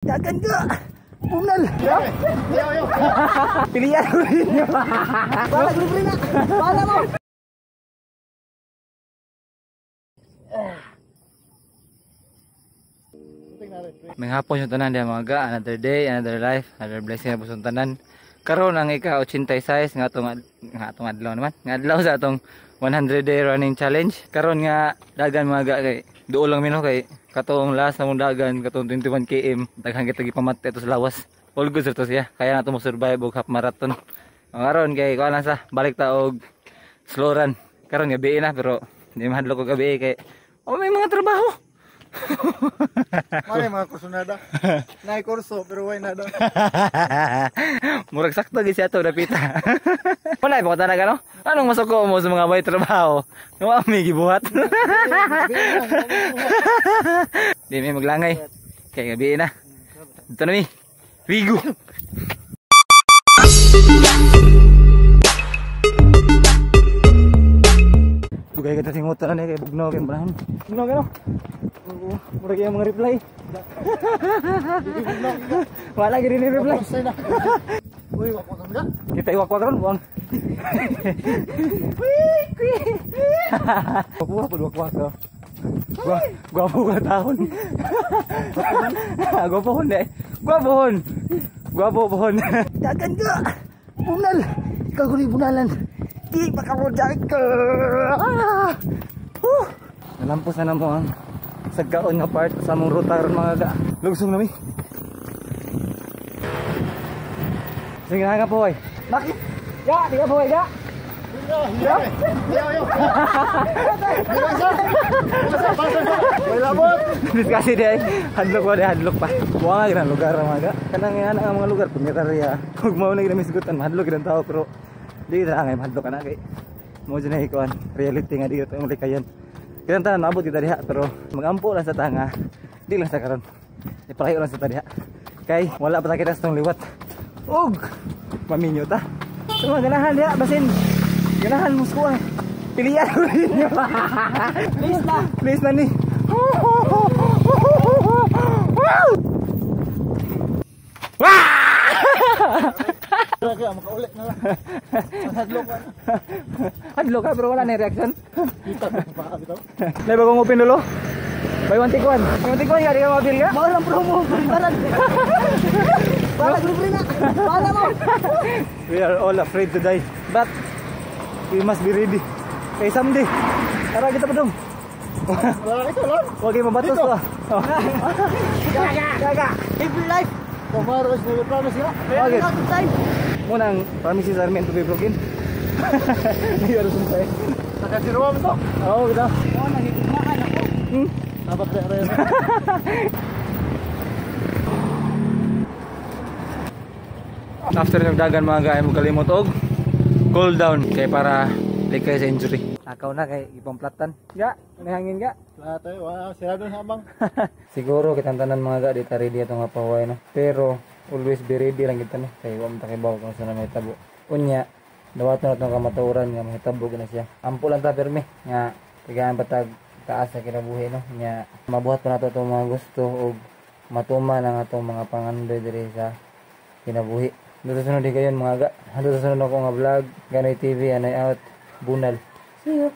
Dagan ka! Punal! Pilihan ko ninyo! Bala, libre na! Bala mo! May hapon yung tanan diya mga ga. Another day, another life, another blessing na pusong tanan. Karon ang ika-86 nga atong adlaw naman. Nga adlaw sa atong 100 day running challenge. Karon nga dagan mga ga kay duol lang mino kay katong last na mong dagan katong 21 km daghan kita gipamatay ato sa lawas. All good sir to siya. Kaya na to mo survive og half marathon. Karon kay kuan lang sa balik ta og slow run. Karon gabi na pero di mahadlok og gabi kay oh, may mga trabaho. Mare mga kurso nada. Naay kurso pero way nada. Murag sakto gyud siya ato dapita. Wala pa ko talaga no. Anong masuko mo sa mga way trabaho? Wa mi gibuhat. Di mi maglangay. Kay gabi na. Dito na mi. Wigo. Dugay kita singutan na kay bugnaw kay panahon. Bugnaw kay no. Murag yung mga reply. Wala gid ni reply. Uy, wakwak ka. Kita iwakwak ron buang. Gwapo pa wakwak to. Gwapo ka taon. Gwapo hon dai. Gwapo hon. Gwapo hon. Dagan ka! Bunal! Ikaw ko ni bunalan. Di pa ka mo ka. Nalampos na mo ang sagkaon nga part sa among ruta ron mga ga. Lugsong nami. Sige na ka po ay. Bakit? Ya, di ka po ay ga. Kasi di ay hadlok pa di hadlok pa. Wa nga ginang lugar mga ga. Kanang nga ang mga lugar pumirarya. Ug mao na ginamisgutan mahadlok gid ang tao pero di ra ngay mahadlok ana kay mo jud na ikuan reality nga di ta mo likayan. Kitang tanan maabot kita diha pero magampo lang sa tanga. Di lang sa karon. Ipalayo lang sa ta diha. Kay wala pa ta kita sa tong liwat. Ug maminyo ta. So ganahan diha basin. Ganahan mo skuha. Pilihan ko ninyo. Please na. Please na ni. Kaya makaulit na lang. Hadlok ka. Hadlok ka pero wala na reaction. Kita pa ka bitaw. May bagong open dulo. Buy one take one. Buy one take one ka di ka mabil ka. Mao lang promo balag. Balag libre na. Bala mo. We are all afraid to die. But we must be ready. Kay someday. Tara kita pa dong. Wala ito lang. Huwag kayo mabatos to. Gaga. Gaga. Every life. Tomorrow is never promise ya. Okay. Out of time. Munang promises are meant to be broken. Hindi alam sa. Nakasiruwa mo to. Oo, kita. Oh, nangigugmaan ako. Dapat rin. After ng dagan mga gaya mo kalimot og cool down kay para likay sa injury. Akaw na kay ipamplatan. Ga, may hangin ga. Lahat ay wow, sirado na habang. Siguro kitang tanan mga ga di ta ready atong paway no. Pero always be ready lang kita ni kay wa man ta kibaw kung sa na mahitabo. Unya, dawat na atong kamatuoran nga mahitabo gina siya. Ampo lang ta pirmi nga tigaan patag taas sa kinabuhi no. Nya mabuhat pa nato atong mga gusto ug matuman ang atong mga pangandoy diri sa kinabuhi. Dito sunod din kayon mga ga. Dito sunod ako nga vlog, Ganoy TV, anay out, bunal. See you.